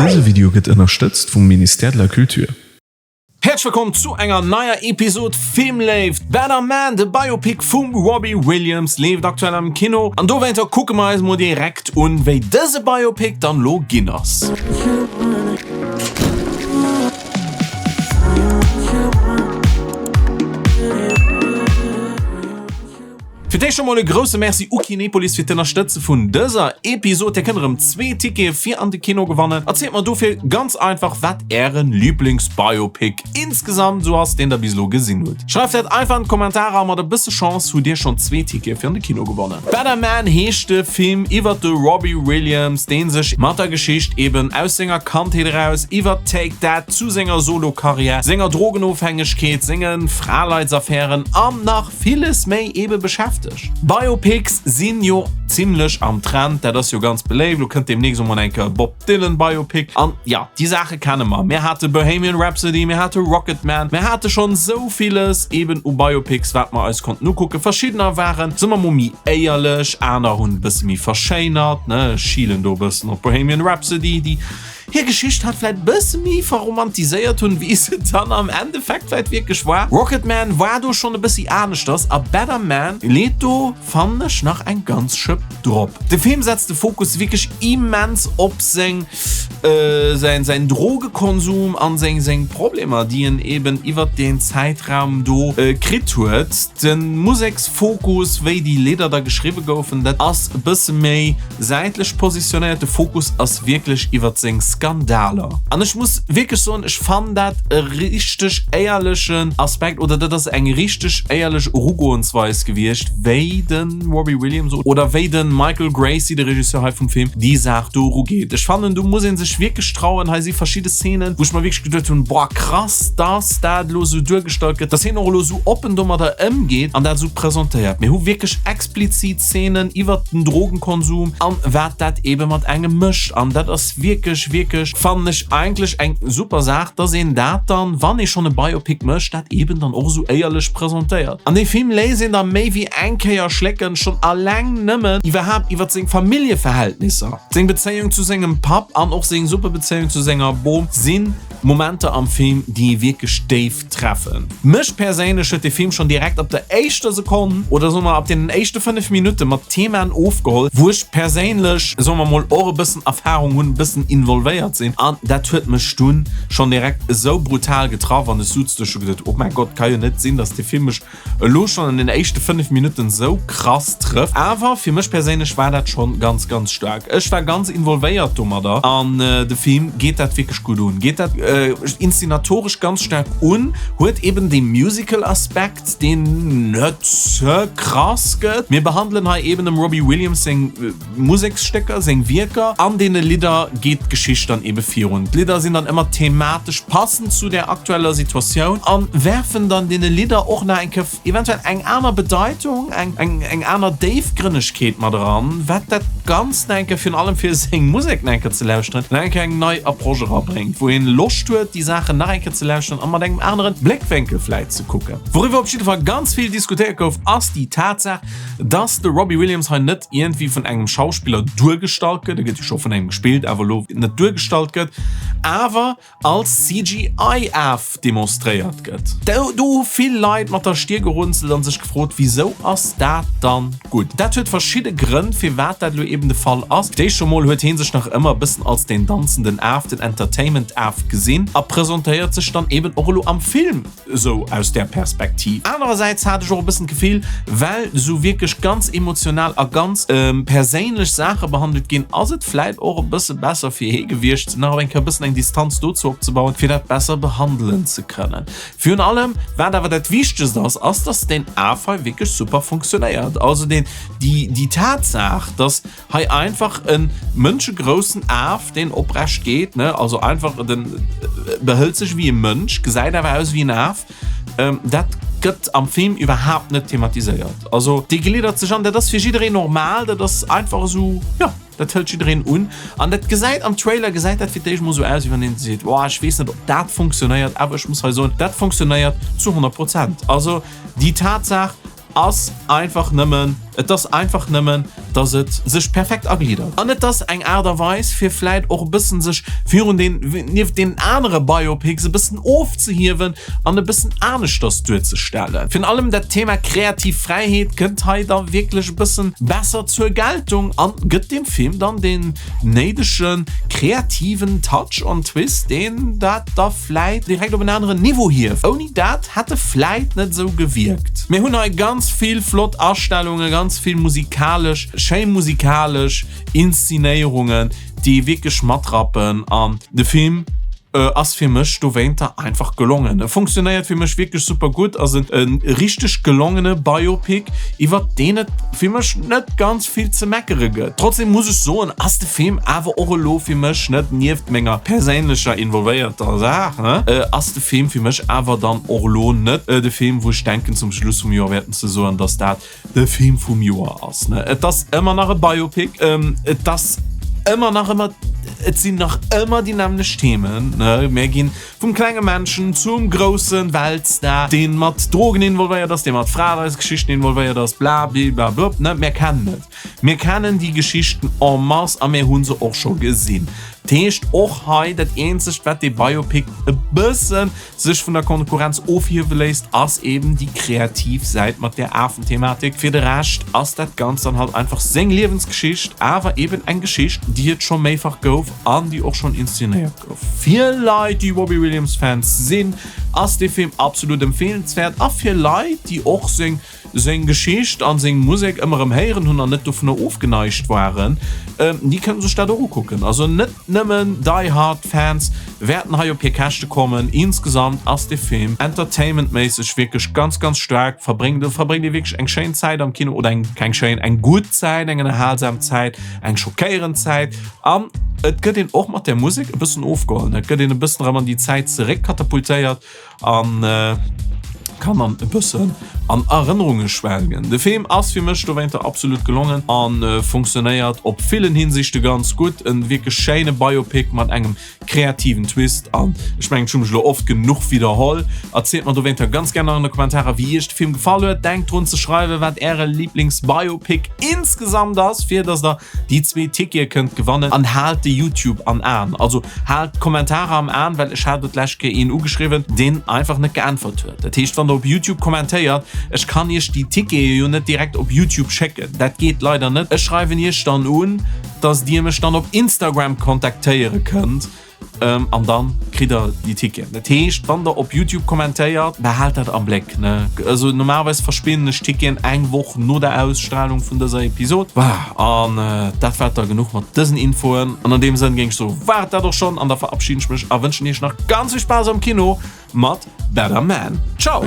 Dëse Video gëtt ënnerstëtzt vum Ministère de la Culture. Häerzlech wëllkomm zu enger neier Episod Filmléift! Better Man, de Biopic vum Robbie Williams, leeft aktuell am Kino an dowéinter kucke mer eis mol direkt un, wéi dëse Biopic dann lo ginn ass. Fir d'éischt scho mol e grousse Merci u Kinepolis fir d'Ënnerstëtze vun dëser Episod. Dir kënnt erëm zwee Tickete fir an de Kino gewannen. Erzielt mer dofir ganz einfach wat ären Lieblingsbiopic insgesamt esou ass, deen der bis elo gesinn hutt. Schreift dat einfach an d'Kommentarer a mat e bësse Chance hutt dir schonn zwee Tickete fir an de Kino gewonnen. Better Man heescht de Film iwwert de Robbie Williams, deen sech mat der Geschicht eben aus senger Kandheet eraus iwwert Take That zu senger Solo-Karriär, senger Drogenofhängegkeet, senge Fraleitsaffären an nach villes méi ebe beschäftegt. Biopics sinn jo zimlech am Trend, dat ass jo ganz beléift. Lo kënnt deemnächst och mol eng Kéier e Bob Dylan Biopic an jo, déi Saache kenne mer. Mir hate Bohemian Rhapsody, mir hate Rocketman, mir hate schonn esou villes eben u Biopics wat mer eis konnten ukucken. Verschiddener waren, soe mer mol, méi éierlech, aner hunn e bësse méi verschéinert, ne, ech schielen do e bëssen op Bohemian Rhapsody, déi hir Geschicht hat vläit bësse méi verromantiséiert hunn, wéi se dann am Endeffekt vläit wierklech war. Rocketman war do schonn e bëssi aneschters a Better Man leet do, fannen ech, nach eng ganz Schëpp drop. De Film setzt de Fokus wierklech immens op seng, säin, säin Drogekonsum an seng, seng Problemer, déi en eben iwwert deen Zäitraum do kritt huet. De Museksfokus, wéi déi Lidder da geschriwwe goufen, dat ass e bësse méi säitlech positionéiert. De Fokus ass wierklech iwwert seng Skandaler. An ech muss wierklech soen, ech fannen dat e richteg éierlechen Aspekt oder dat ass eng richteg éierlech Erugoensweis gewiescht, wéi de Robbie Williams oder wéi de Michael Gracey, de Regisseur hei vum Film, déi Saach do erugeet. Ech fannen, do muss ee sech wierklech trauen. Hei si verschidde Szenen, wou ech mer wierklech geduet hunn, boah krass, dass dat elo esou duergestallt gëtt, dass hien och elo esou oppen domadder ëmgeet an dat esou presentéiert. Mir hu wierklech explizit Szenen iwwert den Drogenkonsum an wat dat ebe mat engem mécht. An dat ass wierklech, wierklech, fannen ech eigentlech eng super Saach, dass een dat dann, wann ee schonn e Biopic mécht, dat eben dann och esou éierlech presentéiert. An dee Film léisst een da méi wéi eng Kéier schlécken, schonn alleng nëmmen iwwerhaapt iwwert seng Familljeverhältnisser. Seng Bezéiung zu sengem Papp an och seng super Bezéiung zu senger Bom sinn Momenter am Film, déi ee wierklech déif treffen. Mech perséinlech huet de Film schonn direkt ab der éischter Sekonn, oder soe mer ab deenen éischte 5 Minutte mat Themaen ofgeholl, wou ech perséinlech, soe mer mol, och e bëssen Erfarung hunn, e bëssen involvéiert sinn an dat huet mech dunn schonn direkt esou brutal getraff an ech sutz do ech hu geduet, oh mäi Gott, ka jo net sinn, dass de Film mech elo schonn an den éischte 5 Minutten esou krass trëfft. Awer fir mech perséinlech war dat schonn ganz ganz staark. Ech war ganz involvéiert domadder an de Film geet dat wierklech gutt un, geet dat inszenatoresch ganz staark un, huet eben dee Musical Aspekt, deen net ze krass gëtt. Mir behandelen hei eben dem Robbie Williams seng Museksstécker, seng Wierker. An deene Lidder geet d'Geschicht dann ebe virun. D'Lidder sinn dann ëmmer thematesch passend zu der aktueller Situatioun a werfen dann deene Lidder och nach eng Kéier eventuell eng aner Bedeitung, eng eng aner Déifgrënnegkeet mat eran, wat dat Ganzt nach eng Kéier, virun allem fir seng Musek nach eng Kéier ze lauschteren, nach eng Kéier eng nei Approche erabréngt, wou een Loscht huet, déi Saachen nach eng Kéier ze lauschteren a mat engem anere Bléckwénkel vläit ze kucken. Wouriwwer op jidde Fall ganz vill diskutéiert gouf, ass déi Tatsaach, dass de Robbie Williams hei net iergendwéi vun engem Schauspiller duergestallt gëtt, e gëtt jo scho vun engem gespillt, awer elo net duergestallt gëtt, awer als CGI-Af demonstréiert gëtt. Do hu vill Leit mat der Stier gerunzelt an sech gefrot, wisou ass dat dann gutt? Dat huet verschidde Grënn, firwat dat elo eben de Fall ass. Fir d'éischt emol huet hee sech nach ëmmer e bëssen als den danzenden Af, den Entertainment-Af gesinn a presentéiert sech dann eben och elo am Film Esou aus där Perspektiv. Anerersäits hat ech och e bëssen d'Gefill, well esou wierklech ganz emotional a ganz perséinlech Saache behandelt ginn, ass et vläit och e bësse besser fir hee gewiescht, nach eng Kéier e bëssen eng Distanz dozou opzebauen, fir dat besser behandelen ze kënnen. Virun allem, wat awer dat Wichtegst ass, ass, dass deen Af hei wierklech super funktionéiert. Also deen, déi, déi Tatsaach, dass Hei einfach en mënschegroussen Af, deen oprecht geet, ne? Also einfach den behëlt sech wéi e Mënsch, gesäit awer aus wéi en Af. Dat gëtt am Film iwwerhaapt net thematiséiert. Also dee gliddert sech an, dat ass fir jiddereen normal, dat ass einfach esou, jo, dat hëlt jiddereen un. An dat gesäit am Trailer gesäit dat fir d'éischt mol esou aus, wéi wann een seet, Boah, ech weess net, ob dat funktionéiert, awer ech muss hei soen, dat funktionéiert zu 100 Prozent. Also déi Tatsaach. ass einfach nëmmen, et ass einfach nëmmen, dass et sech perfekt agliddert. An et ass eng Aart a Weis, fir vläit och e bëssen sech virun den, nieft deenen anere Biopics e bëssen ofzehiewen an e bëssen aneschters duerzestellen. Virun allem dat Thema kreativ Fräiheet kënnt hei da wierklech e bëssen besser zur Geltung an gëtt dem Film dann deen néidege kreativen Touch an Twist, deen dat da vläit direkt op en aneren Niveau hieft. Ouni dat hätt e vläit net esou gewierkt. Mir hunn hei ganz vill flott Astellungen, ganz vill musikalesch, schéi musikalesch Inszenéierungen, déi wierklech matrappen an de Film ass fir mech dowéinter einfach gelongen. E funktionéiert fir mech wierklech super gutt, ass e richteg gelongene Biopic, iwwert deen et fir mech net ganz vill ze meckere gëtt. Trotzdem muss ech soen, ass de Film awer och elo fir mech net, nieft menger perséinlecher involvéierter Saach, ass de Film fir mech awer dann och elo net de Film, wou ech denken zum Schluss vum Joer wäerten ze soen, dass dat de Film vum Joer ass. Et ass ëmmer nach e Biopic, et ass ëmmer nach ëmmer, et sinn nach ëmmer déi nämmlecht Themen. Mir ginn vum klenge Männchen zum grousse Weltstar, dee mat Drogen involvéiert ass, dee mat Fraereisgeschichten involvéiert ass, blabliblablubb, ne? Mir kennen et. Mir kennen déi Geschichten en masse a mir hu se och scho gesinn. Dat heescht, och hei, dat eenzegt, wat dee Biopic e bësse sech vun der Konkurrenz ofhiewe léisst, ass eben déi kreativ Säit mat där Afenthematik. Fir de Rescht ass dat Ganzt dann halt einfach seng Liewensgeschicht, awer eben eng Geschicht, déi et scho méifach gouf an déi och schonn inszenéiert gouf. Fir Leit, déi Robbie Williams Fans sinn, ass dee Film absolut empfeelenswäert a fir Leit, déi och seng seng Geschicht an seng Musek ëmmer erëm héieren hunn an net dovunner ofgeneigt waren, déi kënnen sech dat och ukucken. Also net nëmmen Die Hard Fans wäerten hei op hir Käschte kommen. Insgesamt ass de Film entertainmentméisseg wierklech ganz ganz staark. Verbréngt, do verbréngt ee wierklech eng schéin Zäit am Kino oder eng, keng schéin, eng gutt Zäit, eng ënnerhalsam Zäit, eng schockéierend Zäit an et gëtt een och mat der Musek e bëssen ofgeholl, et gëtt een e bëssen erëm an déi Zäit zeréckkatapultéiert. An kann dann e bëssen an Erënnerunge schwelgen. De Film ass fir mech dowéinter absolut gelongen a funktionéiert op villen Hinsichte ganz gutt. En wierklech schéine Biopic mat engem kreativen Twist an ech mengen ech hu mech elo oft genuch widderholl. Erzielt mer dowéinter ganz gär nach an de Kommentarer wéi iech de Film gefall huet. Denkt drun ze schreiwen wat äre Liblingsbiopic insgesamt ass fir dass der Déi zwee Tickete kënnt gewannen an haalt de Youtube an Aen, also haalt d'Kommentarer am Aen, well ech hat et d'lescht Kéier een ugeschriwwen, deen einfach net geäntwert huet. Dat heescht, wann der op Youtube kommentéiert, ech kann iech déi Tickete jo net direkt op Youtube schécken, dat geet leider net. Ech schreiwen iech dann un, dass dir mech dann op Instagram kontaktéiere kënnt. An dann kritt der déi Ticketen. Dat heescht, wann der op Youtube kommentéiert, behaalt dat am Bléck, ne? Also normalerweis verspinnen ech Ticketen eng Woch no der Ausstrahlung vun dëser Episod. Voilà, an dat war et da genuch mat dësen Infoen. An an deem Sënn géing ech soen, war et dat och schonn. An da verabschiden ech mech a wënschen iech nach ganz vill Spaass am Kino mat Better Man. Ciao!